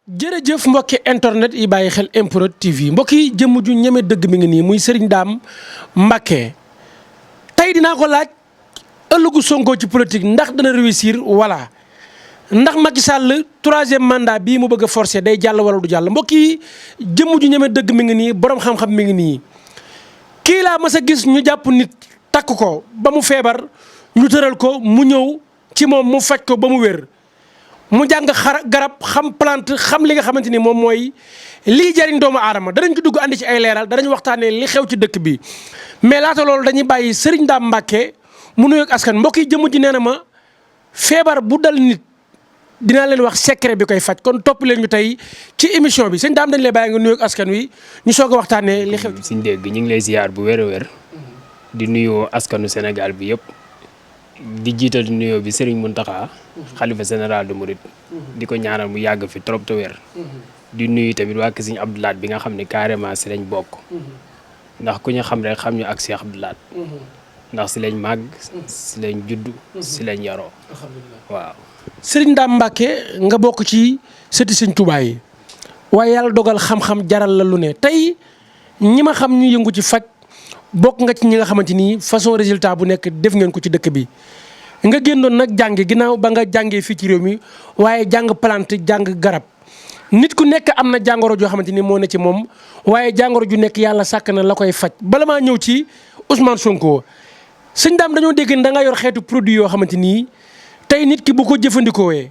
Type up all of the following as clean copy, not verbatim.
jërëjëf mbokki internet yi bàyyi xel MPROD TV mbokk yi jëmm ju ñeme dëgg mi ngi nii muy Serigne Dame Mbacké tey dinaa ko laaj ëllëgu Sonko ci politique ndax dana réussir wala ndax Macky Sall troisième mandat bii mu bëgg a forcer day jàll wala du jàll mbokk yi jëmm ju ñeme dëgg mi ngi nii borom xam-xam mi ngi nii. kii laa mas a gis ñu jàpp nit takk ko ba mu feebar ñu tëral ko mu ñëw ci moom mu faj ko ba mu wér. mu jàng garab xam plante xam li nga xamante ni moom mooy lii jariñ doomu aadama danañ ci dugg andi ci ay leeral danañ waxtaanee li xew ci dëkk bi mais laata loolu dañuy bàyyi Serigne Dame Mbacké mu nuyoog askan mbokk yi jëmm ji nee na ma feebar bu dal nit dinaa leen wax secret bi koy faj kon topp leen ñu tey ci émission bi sëñ Dame dañ lay bàyyi nga nuyoog askan wi ñu soog a waxtaanee li xew. suñ dégg ñu ngi lay ziar bu wér a wér di nuyoo askanu Sénégal bi yëpp. di jiital nuyoo bi Serigne Mountakha xalifa général de Mouride di ko ñaanal mu yàgg fi trop te wér di nuyu tamit waa kër Serigne Abdou Lahad bi nga xam ne carrément si lañ bokk ndax ku ñu xam rek xam ñu ak Cheikh Abdou Lahad ndax si lañ màgg si lañ judd si lañ yaroo waaw. Serigne Dame Mbacké nga bokk ci sëti Serigne Touba yi waaye yàlla dogal xam-xam jaral la lu ne tey ñi ma xam ñu yëngu ci faj bokk nga ci ñi nga xamante ni façon résultat bu nekk def ngeen ko ci dëkk bi nga génnoon nag jàngi ginnaaw ba nga jàngee fii ci réew mi waaye jàng plante jàng garab nit ku nekk am na jàngoro joo xamante ni moo ne ci moom waaye jàngoro ju nekk yàlla sàkk na la koy faj bala maa ñëw ci Ousmane Sonko sëñ Dame dañoo dégg da nga yor xeetu produit yoo xamante ni tey nit ki bu ko jëfandikoowee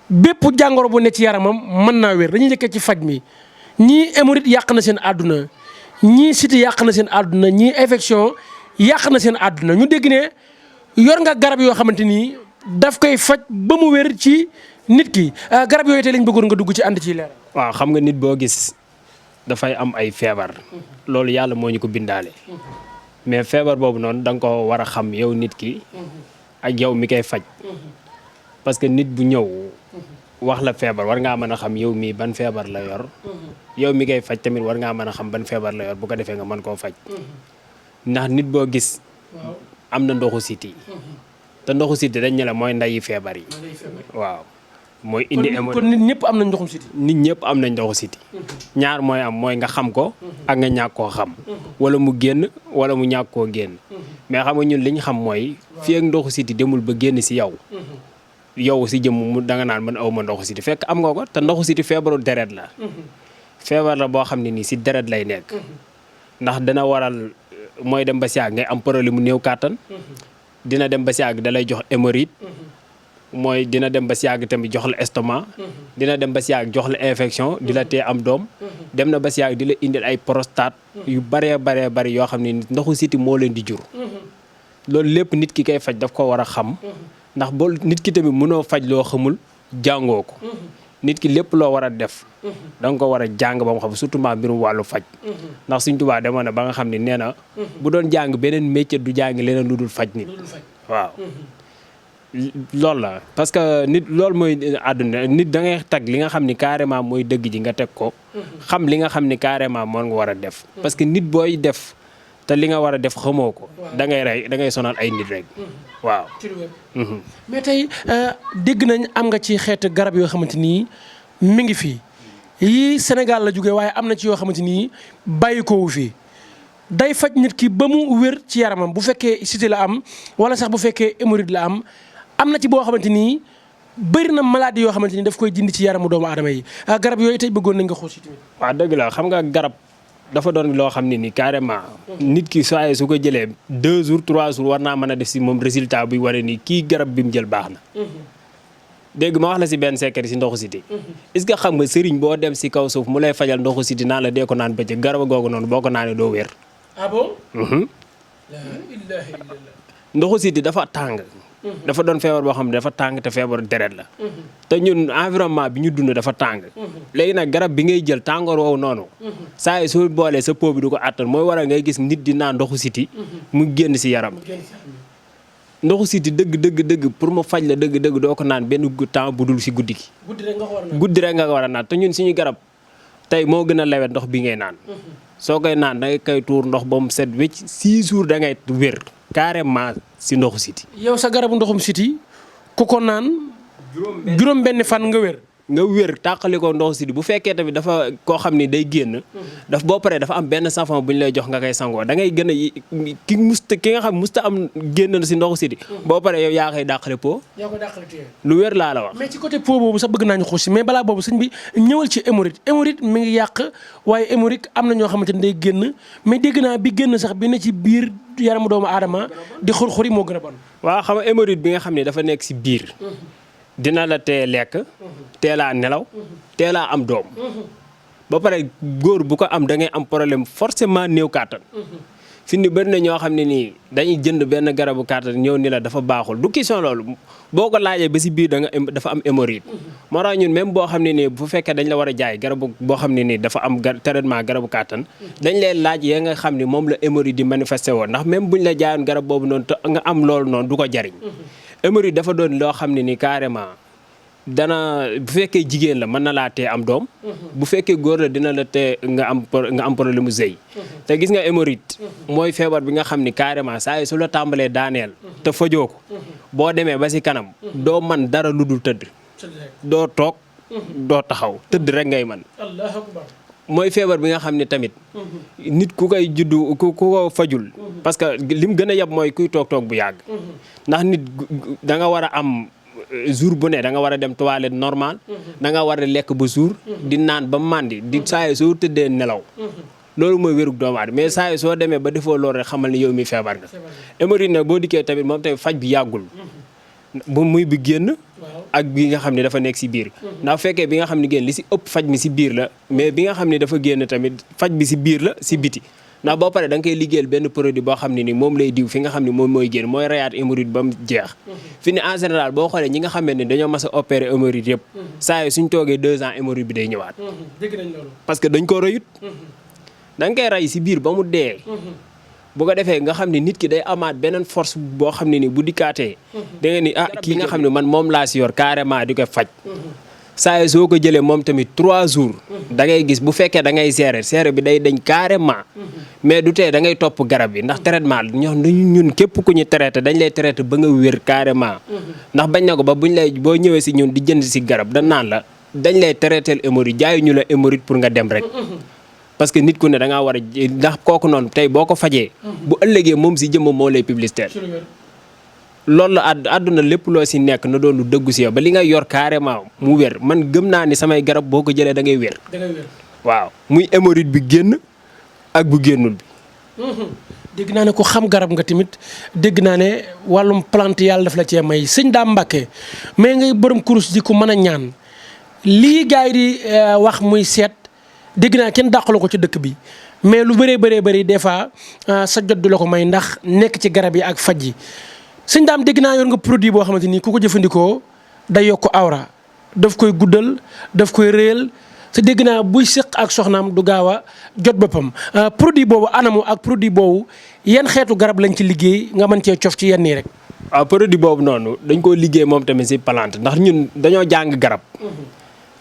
bépp jàngoro bu ne ci yaramam mën naa wér dañuy njëkkee ci faj mi ñii hémorroïde yàq na seen àdduna ñii siti yàq na seen àdduna ñii infection yàq na seen àdduna ñu dégg ne yor nga garab yoo xamante ni daf koy faj ba mu wér ci nit ki garab yooyu tey lañ bëggoon nga dugg ci ànd ci leer. waaw xam nga nit boo gis dafay am ay feebar loolu yàlla moo ñu ko bindaale mais feebar boobu noonu da nga ko war a xam yow nit ki ak yow mi koy faj parce que nit bu ñëw wax la feebar war ngaa mën a xam yow mii ban feebar la yor yow mi ngay faj tamit war ngaa mën a xam ban feebar la yor bu ko defee nga mën koo faj ndax nit boo gis am na ndoxu siti te ndoxu siti dañ ne la mooy ndayi feebar yi waaw mooy indi kon nit ñëpp am nañ ndoxum siti nit ñëpp am nañ ndoxu siti ñaar mooy am mooy nga xam ko ak nga ñàkk koo xam wala mu génn wala mu ñàkk koo génn mais xam nga ñun li ñu xam mooy fii ak ndoxu siti demul ba génn si yow yow si jëmm mu danga naan man aw ma ndoxu siti fekk am nga ko te ndoxu siti feebaru deret la feebar la boo xam ne nii si deret lay nekk ndax dana waral mooy dem ba si àgg ngay am problème mu néew kàttan dina dem ba si àgg da lay jox hémorroïde mooy dina dem ba si àgg tamit jox la estomac dina dem ba si àgg jox la infection di la tee am doom dem na ba si àgg di la indil ay prostate yu baree bari yoo xam ne nit ndoxu siti moo leen di jur loolu lépp nit ki koy faj daf ko war a xam ndax boo nit ki tamit mënoo faj loo xamul jàngoo ko nit ki lépp loo war a def da nga ko war a jàng ba mu xam surtout maa mbirum wàllu faj ndax Sëñ Tuubaa demoon na ba nga xam ne nee na bu doon jàng beneen métier du jàng leneen lu dul faj nit waaw loolu la parce que nit loolu mooy àdduna nit da ngay tag li nga xam ni carrément mooy dëgg ji nga teg ko xam li nga xam ni carrément moom nga war a def parce que nit booy def te li nga war a def xamoo ko da ngay rey da ngay sonal ay nit rek waaw. mais tey dégg nañ am nga ci xeetu garab yoo xamante ni mi ngi fi yii Sénégal la jógee waaye am na ci yoo xamante ni bàyyi ko wu fi day faj nit ki ba mu wér ci yaramam bu fekkee cité la am wala sax bu fekkee hémorroïde la am na ci boo xamante ni bëri na maladie yoo xamante ni daf koy dindi ci yaramu doomu aadama yi garab yooyu tey bëggoon nañ nga xool si tamit. waaw dëgg la xam nga garab. dafa doon loo xam ne ni carrément nit ki saa su ko jëlee 2 jours 3 jours war naa mën a def si moom résultat buy wane ni kii garab bi mu jël baax na. dégg ma wax la si benn secret si ndoxu siti est-ce que xam nga sëriñ boo dem si kaw suuf mu lay fajal ndoxu siti naan la dee ko naan bëccëg garab googu noonu boo ko naanee doo wér. ah bon. ndoxu siti dafa tàng. dafa doon feebar boo xam ne dafa tàng te feebar deret la. te ñun environnement bi ñu dund dafa tàng. léegi nag garab bi ngay jël tàngoor woowu noonu. saa yi soo boolee sa po bi du ko àttan mooy waral ngay gis nit di naan ndoxu siti mu génn si yaram. ndoxu siti dëgg pour ma faj la dëgg doo ko naan benn temps bu dul si guddi gi. guddi rek nga ko war a naan te ñun suñu garab tey moo gën a lewet ndox bi ngay naan. soo koy naan da ngay koy tuur ndox ba mu set wecc 6 jours da ngay wér carrément si ndoxu siti. yow sa garabu ndoxum siti ku ko naan. juróom benn fan nga wér. nga wér tàqali ko ndoxu siti bu fekkee tamit dafa koo xam ni day génn boo paree dafa am benn savon bu ñu lay jox nga koy sangoo da ngay gën a ki nga xam musta am génn na si ndoxu siti boo paree yow yaa koy dàqale po lu wér laa la wax. mais ci côté po boobu sax bëgg naa ñu xuus mais balaa boobu sëñ bi ñëwal ci hémorroïde mi ngi yàq waaye hémorroïde am na ñoo xamante ne day génn mais dégg naa bi génn sax bi ne ci biir yaramu doomu aadama di xur-xuri moo gën a bon. waaw xam nga hémorroïde bi nga xam ne dafa nekk si biir dina la tee lekk teelaa nelaw teelaa am doom ba pare góor bu ko am da ngay am problème forcément néew kàttan fi ni bëri na ñoo xam ne nii dañuy jënd benn garabu kàttan ñëw ni la dafa baaxul du question loolu boo ko laajee ba si biir dafa am hémorroïde moo tax ñun même boo xam ne nii bu fekkee dañ la war a jaay garabu boo xam ne nii dafa am traitement garabu kàttan dañ lay laaj ya nga xam ne moom la hémorroïde di manifesté woon ndax même buñ la jaayoon garab boobu noonu te nga am loolu noonu du ko jariñ hémorroïde dafa doon loo xam ne ni carrément dana bu fekkee jigéen la mën na laa tee am doom bu fekkee góor la dina la tee nga am problème mu sëy te gis nga hémorroïde mooy feebar bi nga xam ni carrément saa yi su la tàmbalee daaneel te fajoo ko boo demee ba si kanam doo man dara lu dul tëdd doo toog doo taxaw tëdd rek ngay man mooy feebar bi nga xam ne tamit nit ku koy juddu ku ko fajul parce que lim gën a yab mooy kuy toog bu yàgg ndax nit da nga war a am jour bu ne da nga war a dem toilette normal da nga war a lekk ba jour di naan ba màndi di saa yi soo tëddee nelaw loolu mooy wérug doomu aadama mais saa yi soo demee ba defoo loolu rek xamal ni yow mi feebar nga hémorroïde nag boo dikkee tamit moom tamit faj bi yàggul bu muy bi génn ak bi nga xam ne dafa nekk si biir ndax fekkee bi nga xam ne génn li si ëpp faj mi si biir la mais bi nga xam ne dafa génn tamit faj bi si biir la si biti ndax boo paree da nga koy liggéeyal benn produit boo xam ne ni moom lay diw fi nga xam ne moom mooy génn mooy rayaat hémorroïde ba mu jeex fi ne en général boo xoolee ñi nga xam ne dañoo mas a opéré hémorroïde yëpp saa yi suñ toogee 2 ans hémorroïde bi day ñëwaat dégg nañ loolu parce que dañ ko rayut da nga koy ray si biir ba mu dee bu ko defee nga xam ne nit ki day amaat beneen force boo xam ne ni bu dikkaatee da nga ni kii nga xam ne man moom laa si yor carrément di ko faj saa yi soo ko jëlee moom tamit 3 jours da ngay gis bu fekkee da ngay seere bi day dañ carrément mais du tee da ngay topp garab bi ndax traitement ñun képp ku ñu traité dañ lay traité ba nga wér carrément ndax bañ na ko ba boo ñëwee si ñun di jënd si garab da naan la dañ lay traité hémorroïde jaayu ñu la hémorroïde pour nga dem rek parce que nit ku ne da ngaa war a ndax kooku noonu tey boo ko fajee bu ëllëgee moom si jëmm moo lay publicité loolu la àdduna lépp loo si nekk na doon lu dëggu si yow ba li nga yor carrément mu wér man gëm naa ni samay garab boo ko jëlee da ngay wér waaw muy hémorroïde bi génn ak bu génnul bi dégg naa ne ko xam garab nga tamit dégg naa ne wàllum plante yàlla daf la cee may sëñ Dame Mbacke mais ngay borom kurus di ko mën a ñaan lii gars yi di wax muy seet dégg naa kenn dàqalu ko ci dëkk bi mais lu bëree des fois sa jot du la ko may ndax nekk ci garab yi ak faj yi sëñ Dame dégg naa yor nga produit boo xamante ni ku ko jëfandikoo day yokk awra daf koy guddal daf koy réyal te dégg naa buy sëq ak soxnaam du gaaw a jot boppam produit boobu anamu ak produit boobu yan xeetu garab lañ ci liggéey nga mën cee cof ci yenn yi rek. waaw produit boobu noonu dañ koo liggéey moom tamit si plante ndax ñun dañoo jàng garab.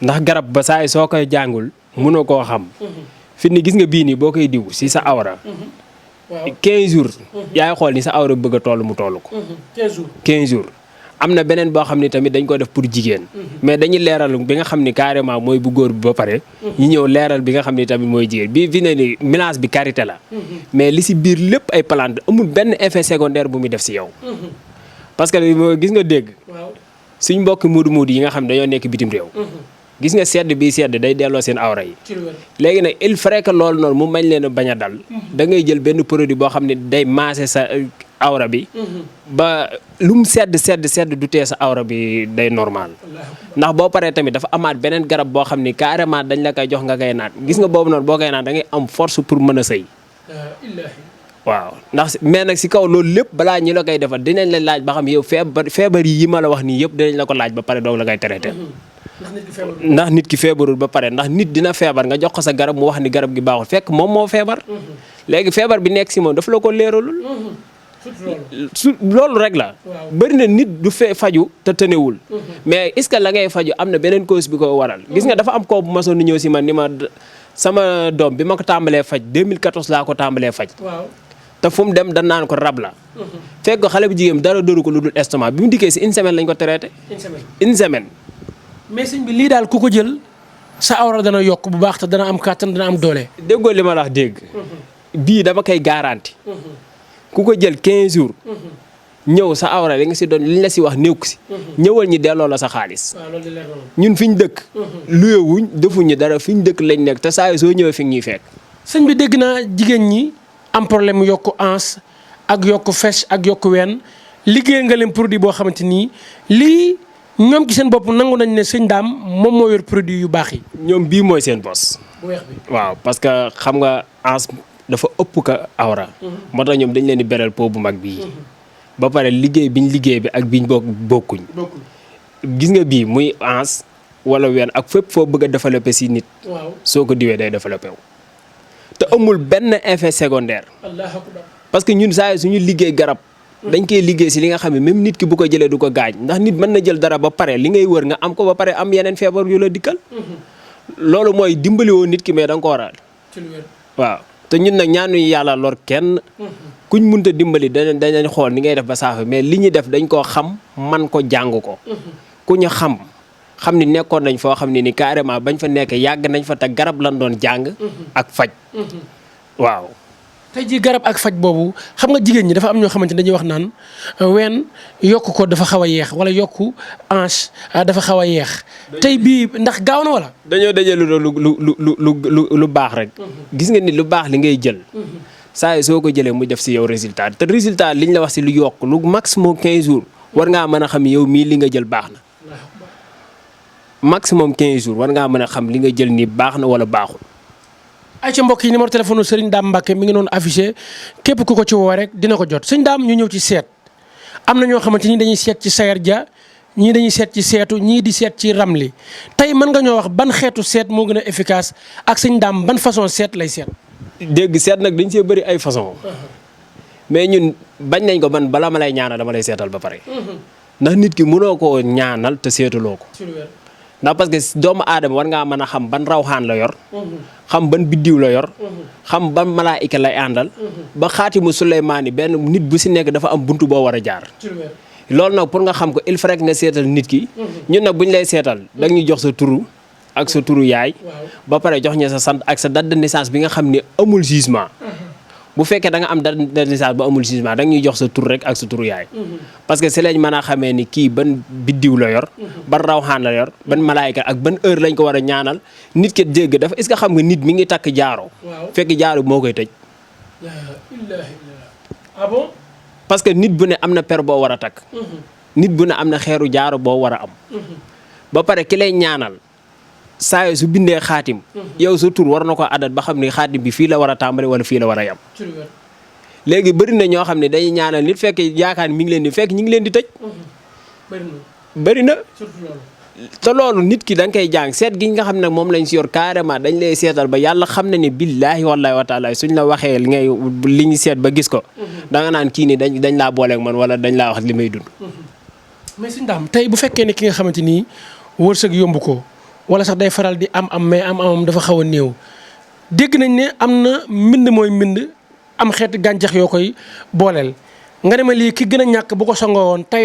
ndax garab ba saa yi soo koy jàngul mënoo koo xam. fi ni gis nga bii nii boo koy diw si sa awra. 15 jours. yaay xool ni sa awra bëgg a toll mu toll ko. 15 jours. am na beneen boo xam ne tamit dañ ko def pour jigéen. mais dañuy leeral bi nga xam ni carrément mooy bu góor bi ba pare. ñu ñëw leeral bi nga xam ni tamit mooy jigéen bi fi ne ni mélange bi karité la. mais li si biir lépp ay plante amul benn effet secondaire bu muy def si yow. parce que gis nga dégg. suñ mbokki muudu yi nga xam ne dañoo nekk bitim réew. gis nga sedd bi sedd day delloo seen awra yi. léegi nag il faudrait que loolu noonu mu mañ leen a bañ a dal. da ngay jël benn produit boo xam ne day maase sa awra bi. ba lu mu sedd du tee sa awra bi day normal. ndax boo paree tamit dafa amaat beneen garab boo xam ni carrément dañ la koy jox nga koy naan gis nga boobu noonu boo koy naan da ngay am force pour mën a sëy. waaw ndax mais nag si kaw loolu lépp balaa ñi la koy defal dinañ la laaj ba xam yow feebar yi ma la wax nii yëpp dinañ la ko laaj ba pare doog la koy traité. ndax nit ki feebarul ba pare ndax nit dina feebar nga jox ko sa garab mu wax ni garab gi baaxul fekk moom moo feebar. léegi feebar bi nekk si moom daf la ko leeralul. loolu rek la. bëri na nit du faju te tënewul. mais est-ce que la ngay faju am na beneen cause bi ko waral. gis nga dafa am koo bu ma soon ñëw si man ni ma sama doom bi ma ko tàmbalee faj 2014 laa ko tàmbalee faj. te fu mu dem dan naan ko rab la. fekk ko xale bu jigéen dara dóoru ko lu dul estomac bi mu dikkee si une semaine lañ ko traité. une semaine. mais sëñ bi lii daal ku ko jël sa awra dana yokk bu baax te dana am kàttan dana am doole. déggoo li ma la wax dégg. bii dama koy garanti. ku ko jël 15 jours. ñëw sa awra li nga si doon li la si wax néew si. ñëwal ñi delloo la sa xaalis. waaw loolu leer na ñun fi ñu dëkk. luyewuñ defuñu dara fi ñu dëkk lañ nekk te saa yu soo ñëwee fi ñuy fekk. sëñ bi dégg naa jigéen ñi am problème mu yokk ans ak yokk fes ak yokk ween liggéey nga leen produit boo xamante ni lii ñoom ci seen bopp nangu nañ ne sëñ Dame moom moo yor produit yu baax yi. ñoom bii mooy seen bos. bu weex bi waaw parce que xam nga ans dafa ëpp ka awra. moo tax ñoom dañ leen di beral po bu mag bii. ba pare liggéey bi ak biñ bokkuñ. gis nga bii muy ans wala ween ak fépp foo bëgg a développé si nit. waaw soo ko diwee day développé wu. te amul benn effet secondaire. Allahu akbar. parce que ñun saa suñu liggéey garab. dañ koy liggéey si li nga xam ne même nit ki bu ko jëlee du ko gaañ ndax nit mën na jël dara ba pare li ngay wër nga am ko ba pare am yeneen feebar yu la dikkal. loolu mooy dimbali woo nit ki mais da nga ko waral. waaw te ñun nag ñaanuñu yàlla lor kenn. kuñ mënta dimbali danañ xool ni ngay def ba saafa mais li ñu def dañ koo xam man ko jàng ko. ku ñu xam ni nekkoon nañ foo xam ne ni carrément bañ fa nekk yàgg nañ fa te garab lan doon jàng. ak faj. waaw. tey jii garab ak faj boobu xam nga jigéen ñi dafa am ñoo xamante ne dañuy wax naan ween yokk ko dafa xaw a yeex wala yokku hanche dafa xaw a yeex tey bii ndax gaaw na wala. dañoo dajale lu baax rek. gis nga ni lu baax li ngay jël. saa yi soo ko jëlee mu def si yow résultat te résultat liñ la wax si lu yokk lu maximum 15 jours war ngaa mën a xam yow mii li nga jël baax na. maximum 15 jours war ngaa mën a xam li nga jël nii baax na wala baaxul. ay ca mbokk yi numéro téléphone Serigne Dame Mbacke mi ngi noonu affiché képp ku ko ci woo rek dina ko jot sëñ Dame ñu ñëw ci seet am na ñoo xamante ni dañuy seet ci sayar ja ñii dañuy seet ci seetu ñii di seet ci ramli tey mën nga ñoo wax ban xeetu seet moo gën a efficace ak sëñ Dame ban façon seet lay seet. dégg seet nag dañ see bëri ay façon mais ñun bañ nañ ko man bala ma lay ñaanal dama lay seetal ba pare. ndax nit ki mënoo koo ñaanal te seetuloo ko. ndax parce que doomu aadama war ngaa mën a xam ban rawxaan la yor. xam ban biddiw la yor. xam ban malaayika lay àndal. ba xaatimu Suleymaani benn nit bu si nekk dafa am buntu boo war a jaar. loolu nag pour nga xam ko il faut rek nga seetal nit ki. ñun nag bu ñu lay seetal da ñuy jox sa turu ak sa turu yaay. ba pare jox ñu sa sant ak sa date de naissance bi nga xam ne amul jugement. bu fekkee da nga am date de naissance ba amul jugement da ñuy jox sa tur rek ak sa turu yaay. parce que si lañ mën a xamee ni kii ban biddiw la yor. ban rawxaan la yor ban malaayika ak ban heure lañ ko war a ñaanal nit ki dégg dafa est-ce que xam nga nit mi ngi takk jaaro. fekk jaaro moo koy tëj. ah bon. parce que nit bu ne am na per boo war a takk. nit bu ne am na xeeru jaaro boo war a am. ba pare ki lay ñaanal saa su bindee xaatim. yow sa tur war na ko adat ba xam ne xaatim bi fii la war a tàmbali wala fii la war a yam. léegi bëri na ñoo xam ne dañuy ñaanal nit fekk yaakaar mi ngi leen di fekk ñu ngi leen di tëj. bëri na te loolu nit ki da nga koy jàng seet gi nga xam ne moom lañ si yor carrément dañ lay seetal ba yàlla xam na ne billaahi wallaahi wa taala suñ la waxee li ñu seet ba gis ko. da nga naan kii nii dañ laa booleeg man wala dañ laa wax li may dund. mais sëñ Dame tey bu fekkee ne ki nga xamante ni wërsëg yomb ko wala sax day faral di am mais am dafa xaw a néew dégg nañ ne am na mbind mooy mbind am xeeti gàncax yoo koy booleel nga ne ma lii ki gën a ñàkk bu ko songoo woon tey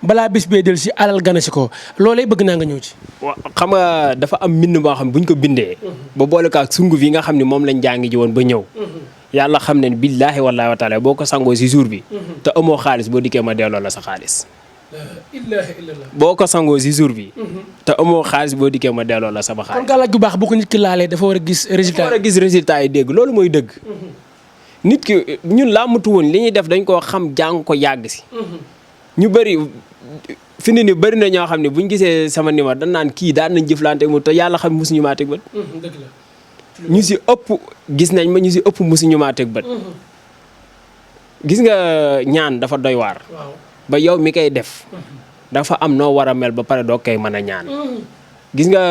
balaa bis bee del si alal gana si ko loolee bëgg naa nga ñëw ci. waaw xam nga dafa am mbind boo xam ne bu ñu ko bindee. ba boole ko ak sunguf yi nga xam ne moom lañ jàngi ji woon ba ñëw. yàlla xam ne billaahi wallaahi wa taala boo ko sangoo si jour bi. te amoo xaalis boo dikkee ma delloo la sa xaalis. boo ko sangoo si jour bi. te amoo xaalis boo dikkee ma delloo la sama xaalis. kon gàllaaj gu baax bu ko nit ki laalee dafa war a gis résultat. dafa war a gis résultat yi dégg loolu mooy dëgg. nit ki ñun làmmatu woon li ñuy def dañ koo xam jàng ko yàgg si. ñu bëri fi ni bëri na ñoo xam ne buñ gisee sama numéro dañ naan kii daan nañ jëflante mu te yàlla xam mosuñu maa teg bët. dëgg la. ñu si ëpp gis nañ ma ñu si ëpp mosuñu maa teg bët. gis nga ñaan dafa doy waar. ba yow mi koy def. dafa am noo war a mel ba pare doo koy mën a ñaan. gis nga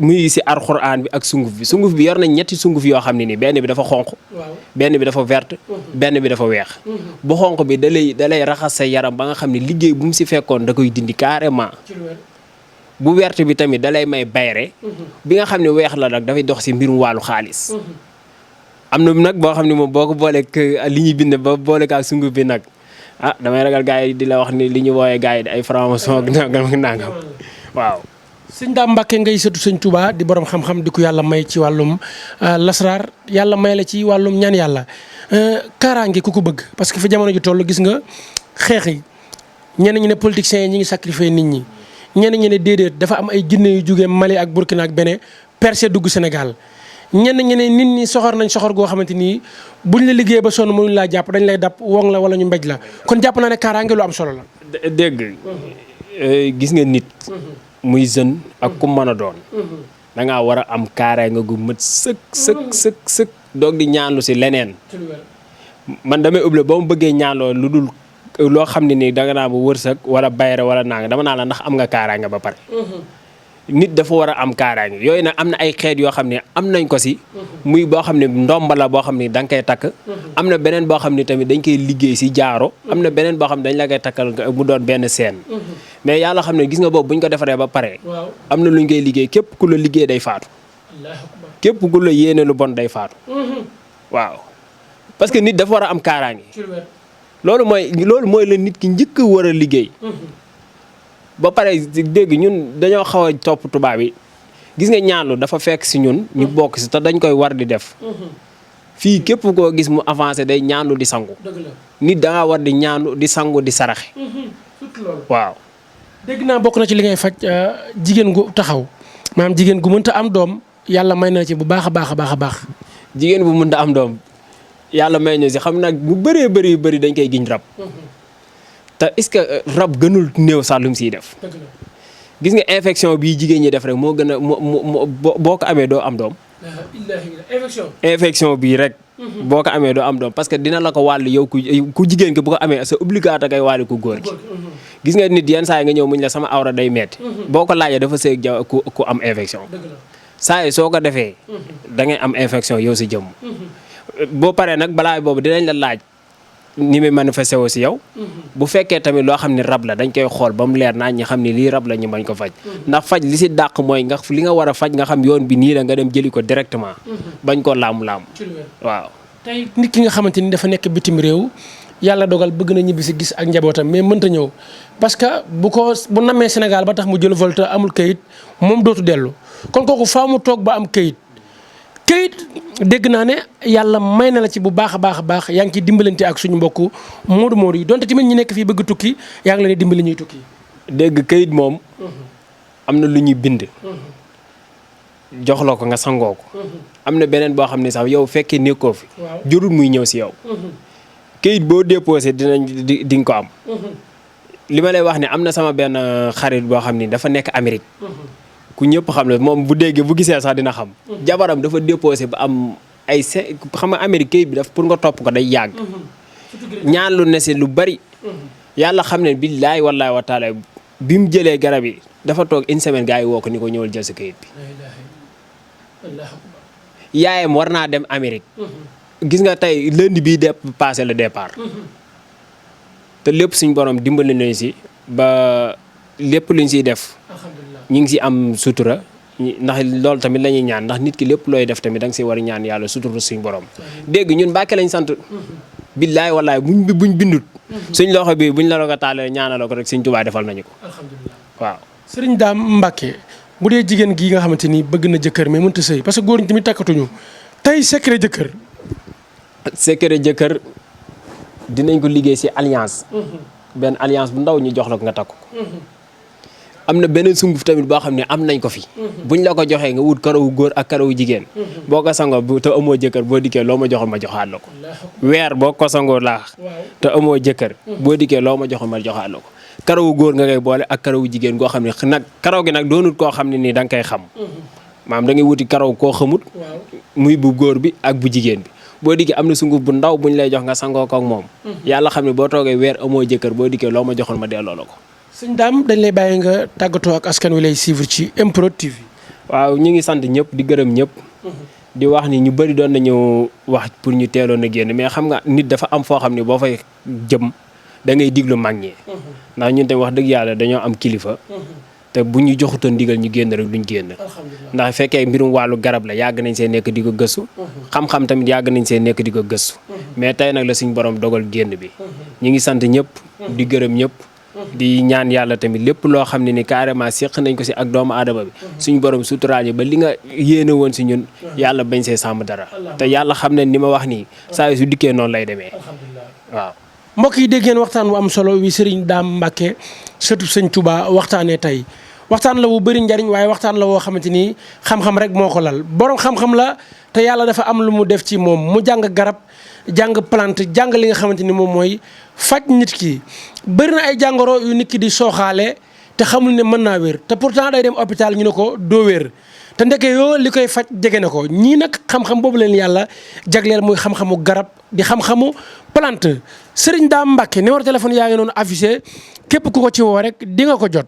muy si alxuraan bi ak sunguf bi yor nañ ñetti sunguf yoo xam ne nii benn bi dafa xonq. benn bi dafa verte. benn bi dafa weex. bu xonq bi da lay raxas sa yaram ba nga xam ne liggéey bu mu si fekkoon da koy dindi carrément. bu verte bi tamit da lay may bayre. bi nga xam ne weex la nag dafay dox si mbirum wàllu xaalis. am na nag boo xam ne moom boo ko booleeg li ñuy bind ba booleeg ak sunguf bi nag damay ragal gars yi di la wax ni li ñu wooyee gars yi ay franc-maçon ak nangam. waaw. sëñ Dame Mbacke ngay sëtu sëñ Touba di borom xam-xam di ko yàlla may ci wàllum lasraar yàlla may la ci wàllum ñaan yàlla kaaraange ku ko bëgg parce que fi jamono ji toll gis nga xeex yi ñenn ñi ne politiciens yi ñi ngi sacrifier nit ñi ñenn ñi ne déedéet dafa am ay jinne yu jógee Mali ak Burkina ak Bénin percé dugg Sénégal ñenn ñi ne nit ñi soxor nañ soxor goo xamante ni buñ la liggéey ba sonn mënuñ laa jàpp dañ lay dab woŋ la wala ñu mbéj la kon jàpp naa ne kaaraange lu am solo la. dégg gis nga nit. muy jeune ak ku mën a doon. da ngaa war a am kaaraange gu mët sëkk doog di ñaanlu si leneen. man damay ubbi ba mu bëggee ñaanloo lu dul loo xam ne nii danga naa bu wërsëg wala bayre wala nanga dama naa la ndax am nga kaaraange ba pare. nit dafa war a am kaaraange yooyu nag am na ay xeet yoo xam ne am nañ ko si. muy boo xam ne ndomba la boo xam ne da nga koy takk. am na beneen boo xam ne tamit dañ koy liggéey si jaaro. am na beneen boo xam ne dañ la koy takkal mu doon benn seen. mais yàlla xam ne gis nga boobu bu ñu ko defaree ba pare. am na lu ñu koy liggéey képp ku la liggéey day faatu. képp ku la yéene lu bon day faatu. waaw parce que nit dafa war a am kaaraange. loolu mooy la nit ki njëkk war a liggéey. ba pare dégg ñun dañoo xaw a topp tubaab yi gis nga ñaanlu dafa fekk si ñun ñu bokk si te dañ koy war di def fii képp koo gis mu avancé day ñaanlu di sangu nit da nga war di ñaanlu di sangu di saraxe waaw. dégg naa bokk na ci li ngay faj jigéen gu taxaw maanaam jigéen gu mënta am doom yàlla may na ci bu baax a baax. jigéen bu mënta am doom yàlla may na si xam nag bu bëree bëri dañ koy giñ rab. te est-ce que rab gënul néew sax lu mu siy def gis nga infection bii jigéen ñi def rek moo gën a boo ko amee doo am doom. infection bii rek. boo ko amee doo am doom parce que dina la ko wàll yow ku jigéen ki bu ko amee c'est obligatoire kay wàllu ku góor ki. gis nga nit yenn saa yi nga ñëw muñ la sama awra day metti boo ko laajee dafa seeg jaw ku am infection. saa yi soo ko defee. da ngay am infection yow si jëmm. boo paree nag balaa boobu dinañ la laaj. ni muy manifesté woo si yow. bu fekkee tamit loo xam ne rab la dañ koy xool ba mu leer naa ñi xam ne lii rab la ñu bañ ko faj. ndax faj li si dàq mooy li nga war a faj nga xam yoon bi nii la nga dem jëli ko directement. bañ ko laamu-laamu. waaw. tey nit ki nga xamante ni dafa nekk bitim réew yàlla dogal bëgg na ñibbi si gis ak njabootam mais mënta ñëw parce que bu nammee Sénégal ba tax mu jël vol te amul kayit moom dootu dellu kon kooku faa mu toog ba am kayit. kayit dégg naa ne yàlla may na la ci bu baax a baax yaa ngi ciy dimbalante ak suñu mbokku moodu yi donte tamit ñi nekk fii bëgg tukki yaa ngi leen di dimbali ñuy tukki. dégg kayit moom. am na lu ñuy bind. jox la ko nga sangoo ko. am na beneen boo xam ne sax yow fekkee nekkoo fi. jurul muy ñëw si yow. kayit boo déposé di nga ko am. li ma lay wax ne am na sama benn xarit boo xam ni dafa nekk Amérique. ku ñëpp xam ne moom bu gisee sax dina xam. jabaram dafa déposé ba am ay xam nga Amérique kayit bi daf pour nga topp ko day yàgg. ñaan lu ne si lu bari. yàlla xam ne billaahi wallaahi wa taala bi mu jëlee garab yi dafa toog une semaine gars yi woo ko ni ko ñëwal jël sa kayit bi. yaayam war naa dem Amérique. gis nga tey lundi bii passé le départ. te lépp suñ borom dimbali nañu si ba lépp luñ siy def. ñu ngi si am sutura ndax loolu tamit la ñuy ñaan ndax nit ki lépp looy def tamit da nga si war a ñaan yàlla sutura suñ borom. dégg ñun Mbàkke lañ sant. billaay wallaay buñ bindut. suñ loxo bi buñ la ko taalee ñaanaloo ko rek Sëñ Tuubaa defal nañu ko. waaw. Sëriñ Dame Mbacke bu dee jigéen gii nga xamante ni bëgg na jëkkër mais mënut a sëy parce que góor ñi tamit takkatuñu tey secret jëkkër. secret jëkkër dinañ ko liggéey si alliance. benn alliance bu ndaw ñu jox la ko nga takk ko. am na beneen sunguf tamit boo xam ne am nañ ko fi. buñ la ko joxee nga wut karawu góor ak karawu jigéen. boo ko sangoo te amoo jëkkër boo dikkee loo ma joxoon ma joxaat la ko. weer boo ko sangoo laax te amoo jëkkër. boo dikkee loo ma joxoon ma joxaat la ko. karawu góor nga koy boole ak karawu jigéen goo xam ne nag karaw gi nag doonut koo xam ne nii da nga koy xam. maam da ngay wuti karaw koo xamut. muy bu góor bi ak bu jigéen bi. boo dikkee am na sunguf bu ndaw buñ lay jox nga sangoo ko ak moom. yàlla xam ne boo toogee weer amoo jëkkër boo dikkee loo ma joxoon ma delloo la ko. sëñ Dame dañ lay bàyyi nga tàggatoo ak askan wi lay suivre ci MPROD TV. waaw ñu ngi sant ñëpp di gërëm ñëpp. di wax ni ñu bëri doon nañu wax pour ñu teeloon a génn mais xam nga nit dafa am foo xam ne boo fay jëm da ngay diglu mag ñi. ndax ñun tamit wax dëgg yàlla dañoo am kilifa. te bu ñu joxutoon ndigal ñu génn rek duñ génn. ndax fekkee mbirum wàllu garab la yàgg nañ see nekk di ko gëstu. xam-xam tamit yàgg nañ see nekk di ko gëstu. mais tey nag la suñ borom dogal génn bi. ñu ngi sant ñëpp di gërëm ñëpp. di ñaan yàlla tamit lépp loo xam ne ni carrément séq nañ ko si ak doomu aadama bi suñu borom suturaal ba li nga yéene woon si ñun yàlla bañ see sàmm dara te yàlla xam ne ni ma wax nii saa yu su dikkee noonu lay demee waaw. mbokk yi dégg ngeen waxtaan bu am solo wi Serigne Dame Mbacke sëtu Sëñ Touba waxtaanee tey waxtaan la wu bëri njariñ waaye waxtaan la woo xamante ni xam-xam rek moo ko lal borom xam-xam la te yàlla dafa am lu mu def ci moom mu jàng garab jàng plante jàng li nga xamante ni moom mooy faj nit ki bëri na ay jàngoro yu nit ki di sooxaale te xamul ne mën naa wér te pourtant day dem hôpital ñu ne ko doo wér te ndeke yoo li koy faj jege na ko ñii nag xam-xam boobu leen yàlla jagleel muy xam-xamu garab di xam-xamu plante Serigne Dame Mbacke numéro téléphone yaa ngi noonu affiché képp ku ko ci woo rek di nga ko jot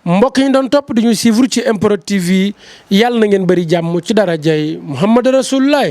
mbokk yi doon topp di ñu suivre ci MPROD TV yàlla na ngeen bëri jàmm ci dara jay Muhammad Rasulullah